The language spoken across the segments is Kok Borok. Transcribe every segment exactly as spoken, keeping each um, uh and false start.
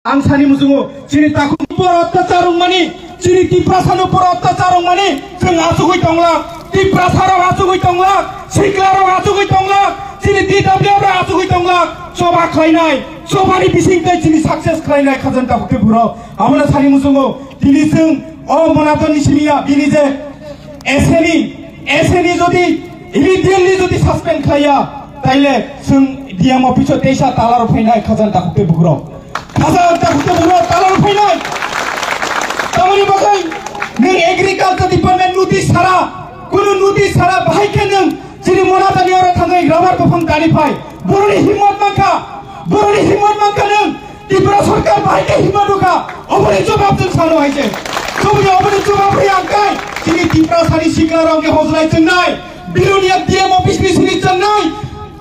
Ang sani muchungo, chini takhuk upor otyachar wngmani, chini Tiprasani upor otyachar wngmani, chwng achugwi tonglak, Tiprasarok achugwi tonglak, siklarok achugwi tonglak, chini T W F rok achugwi tonglak, choba khlainai, chobani bising tei chini success khlainai khajani takhuk tei bwrok. Abono sani muchungo, tini chwng o Monatoni simiya, bini je S N E, S N E jodi immediately jodi suspend khlaiya, taile chwng D M office o teisa talar phainai khajani takhuk tei bwrok. Khajani takhuk tei bwrok talar phainai. Tamoni bagwi nwng agriculture department notice sara, kunu notice sara bahai khe nwng chini Monatoni oro thangwi rubber buphang dani phai. Boroni himmat mankha, boroni himmat mankha nwng Tripura sorkar bahai khe himma nukha, oboni jobab chwng sano hai se. Choboni oboni jobab rwi ang kai, chini Tiprasani siklarok ni hojlai chwngnai, Bilonia D M office ni sini chwngnai,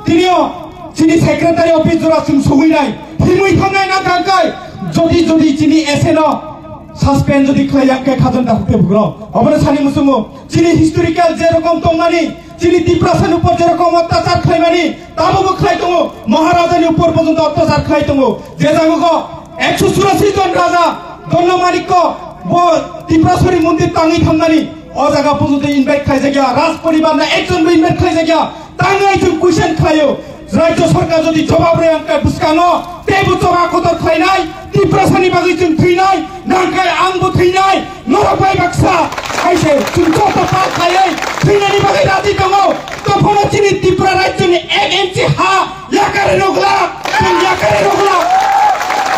tinio chini secretary office jora chwng sogwi nai, himwi thangnai na kang kai, jodi jodi chini S N o suspend jodi khlai yang khe khajani takhuk tei bwrok. Oboni sani muchungo, chini historical je rokom tongmani, chini Tiprasani upor je rokom otyachar khlaimani, tabukbo khlai tongo, Maharajani upor porjonto otyachar khlai tongo. Je jago ekso churashi jon raja Dondamanikko bo Tipraswari mondir tangwi thangnani, o jaga porjonto invite khlaijakya, Raj poribar na ekjonbo invite khlaijakya. Tangwi chwng question khlaio, Rajya Sarkar jodi jawab rwya wngkha bwskango teibo choba kotor khlainai, Tiprasani bagwi chwng thwinai, nangkhe angbo thwinai, norok bai baksa hai se chwng joto pal khaiwi thwinani bagwi raji tongo. Tophono chini Tripura Rajyani ek inchi ha yakari rogla, chwng yakari rogla.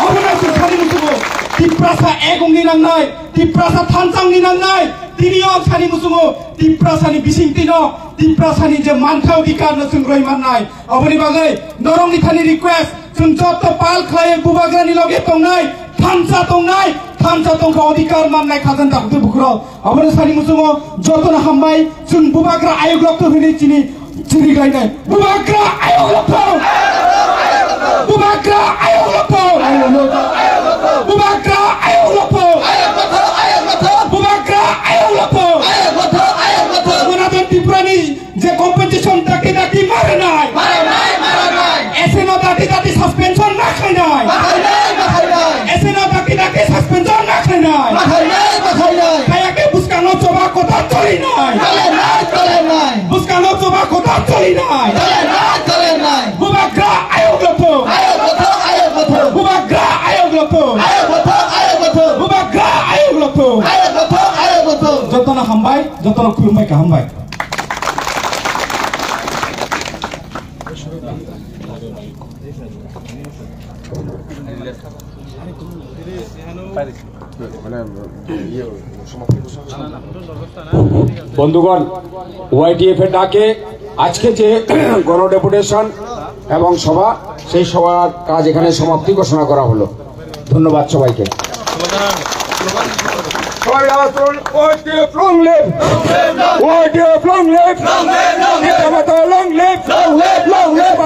Obono chwng sani muchungo, Tiprasa ek wngni nangnai, Tiprasa thansa wngni nangnai, tini o sani muchungo, Tiprasani bisingtwino, Tiprasani je mantha odhikar no chwng roi mannai. Oboni bagwi norokni thani request, chwng joto pal khlaiwi bubagrani loge tongnai, thansa tongnai, thansa tongkha odhikar mannai khajani takhuk tei bwrok. Oboni sani muchungo jotono hambai, chwng bubagra ayuk lokto hwnwi chini chiri khlainai. Bubagra ayuk lokto! Bubagra ayuk lokto! Bubagra ayuk lokto! Bubagra ayuk lokto! Monatoni Tripurani je compensation dati dati maranai. Maranai, maranai. S N o dati dati suspension na khainai. Makhainai, makhainai. S N o dati dati suspension na khainai. Makhainai, makhainai. Kaya khe bwskango choba kotor cholinai. Cholinai, cholinai. Bwskango choba kotor cholinai. Cholinai, cholinai. Bubagra ayok lokthung. Ayok lokthung, ayok lokthung. Bubagra ayok lokthung. Ayok lokthung, ayok lokthung. Bubagra ayok lokthung. Ayok lokthung, ayok lokthung. Jotono hambai, jotono khulumbai, kaham bai. বন্ধুগণ, ওয়াইটিএফ এর ডাকে আজকে যে গণডেপুটেশন এবং সভা, সেই সভার কাজ এখানে সমাপ্তি ঘোষণা করা হলো। ধন্যবাদ সবাইকে। সবাই আওয়াজ তুলুন, YTF long live! YTF long live! Long live, long live! Long live, long live! Long live,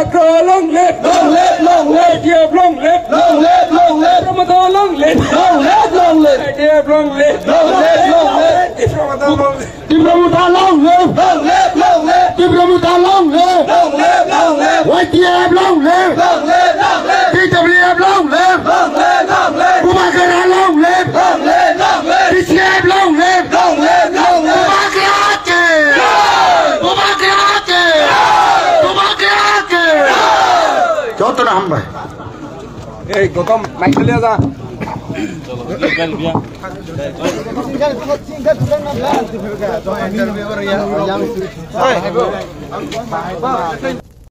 long live! Long live, long live! YTF long live! Long live, long live! YTF long live! Long live, long live! Tipra Motha long live! Long live, long live! Tipra Motha long live! Long live, long live! Tipra Motha long live! Long live, long live! YTF long live! Long live, long live! টিডাব্লিউএফ long live! Long live, long live! Bubagra long live! Long live, long live! TCF long live! Long live, long live! Bubagra ke! Jai! Bubagra ke! Jai! Bubagra ke! Jai! Jotono hambai. এই গৌতম, মাইক লিয়ে যা।